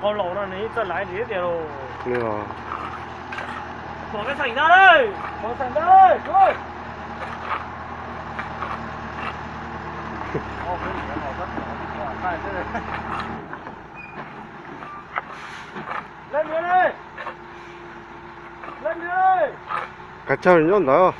Qau laus no nws txawj laiv nws tiag lauj. Pom kab xeem ntag lauj, pom xeem ntag lauj. Kav tsij nyob ntawd.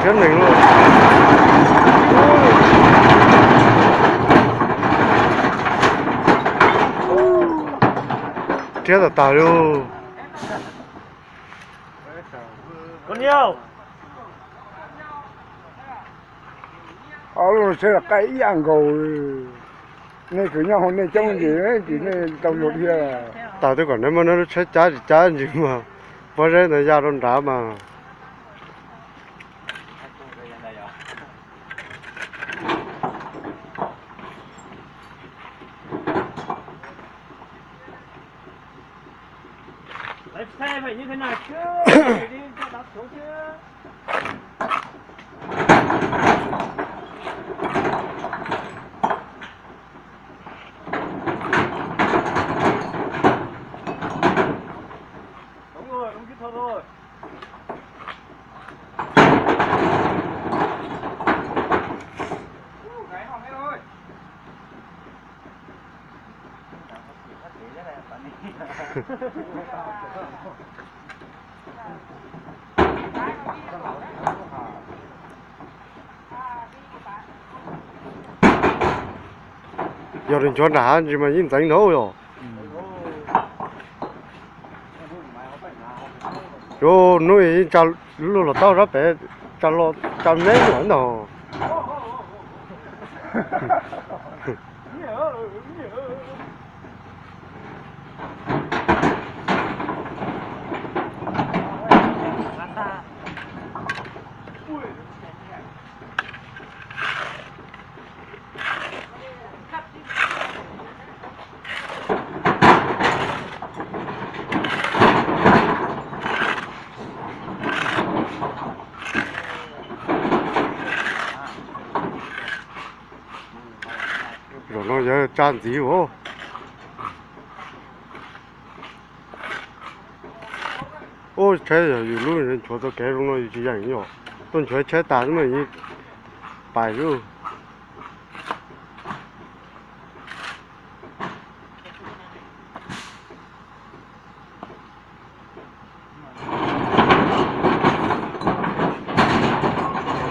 Rhiab neeg lauj. Rhiab tas tas li. Ob lub sab qaij ib yam nkaus. Nej kwv nyob hauv nej coob ntsis, nej tsis tau luag dhia. Tas twb kom neb muab neb lub tsheb cab tsis cab ntsis mas pob zeb ntawd ya rau nrad mas. Yog li nchuav nram hav ntsis mas yeej ntxeev nraud yom. Hnub yeej tsa lub los tau rab pem, tsa los tsa meb lawm ntag. Zaum no yog tsa ntxiv os. Ub, tsheb yog yus lub nchuav tau kev zoo no yus tsis yeem yom. Tuaj nchuav tsheb tas xwb mas yeej pais lub.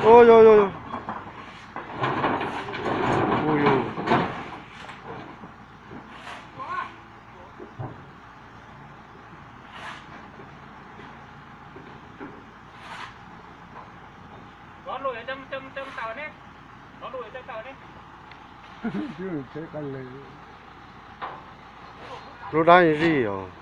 Ub, yog, yog, yog. Ub, yog. Lub dab zij os.